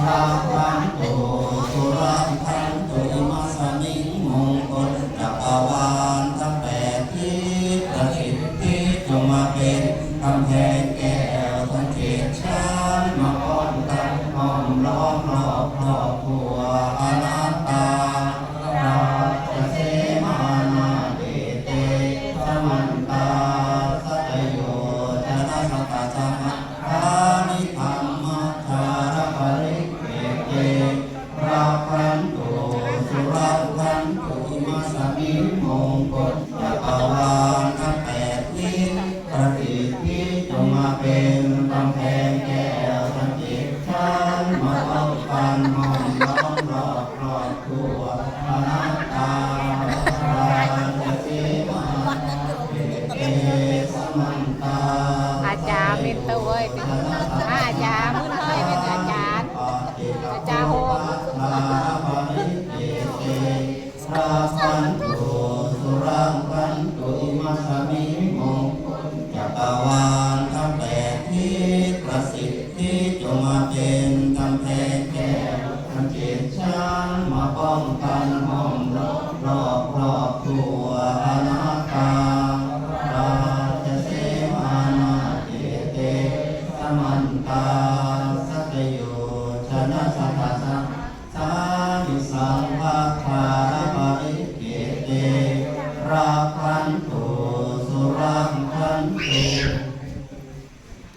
ລັກຂັນຕຸ ສຸລັກຂັນຕຸ ອິມະສະມິງ ມົງກົນຈັກກະວານທັງແປດທິດ ປະສິດທິ ຈົ່ງມາເປັນກຳແພງແກ້ວທັງເຈັດຊັ້ນ ມາປ້ອງກັນຫ້ອມລ້ອມລອບຮອບທົ່ວອະນັດຕາ ລາຊະເສມານາເດເຕ ສະມັນຕາ ສັດຕະໂຍ ຈະນະ ສະຕະ ສະຫັດ ຖານິ ທຳມັດຖາລະປະລິກເຂເຕ ລັກຂັນຕຸ ສຸລັກຂັນຕຸ ອິມະສະມິງ ມົງກົນຈັກກະວານທັງແປດທິດ ປະສິດທິ ຈົ່ງມາເປັນກຳແພງແກ້ວທັງເຈັດຊັ້ນ ມາປ້ອງກັນຫ້ອມລ້ອມລອບຮອບ ທົ່ວອະນັດຕາ ລາຊະເສມານາເດເຕ ສະມັນຕາ ອາຈານມິນເຕີເວີຍ ອາຈານມິນເຕີເວີຍເປັນອາຈານ ອາຈານໂຮມ ລັກຂັນຕຸ ສຸລັກຂັນຕຸ ອິມະສະມິງ ມົງກົນຈັກກະວານທັງແປດທິດ ປະສິດທິ ຈົ່ງມາເປັນກຳແພງແກ້ວທັງເຈັດຊັ້ນ ມາປ້ອງກັນຫ້ອມລ້ອມລອບຮອບທົ່ວອະນັດຕາ ລາຊະເສມານາເດເຕ ສະມັນຕາ ສັດຕະໂຍ ຈະນະ ສະຕະ ສະຫັດ ຖານິ ສັງພັດຖາລະປະລິກເຂເຕ ລັກຂັນຕຸ ສຸລັກຂັນຕຸ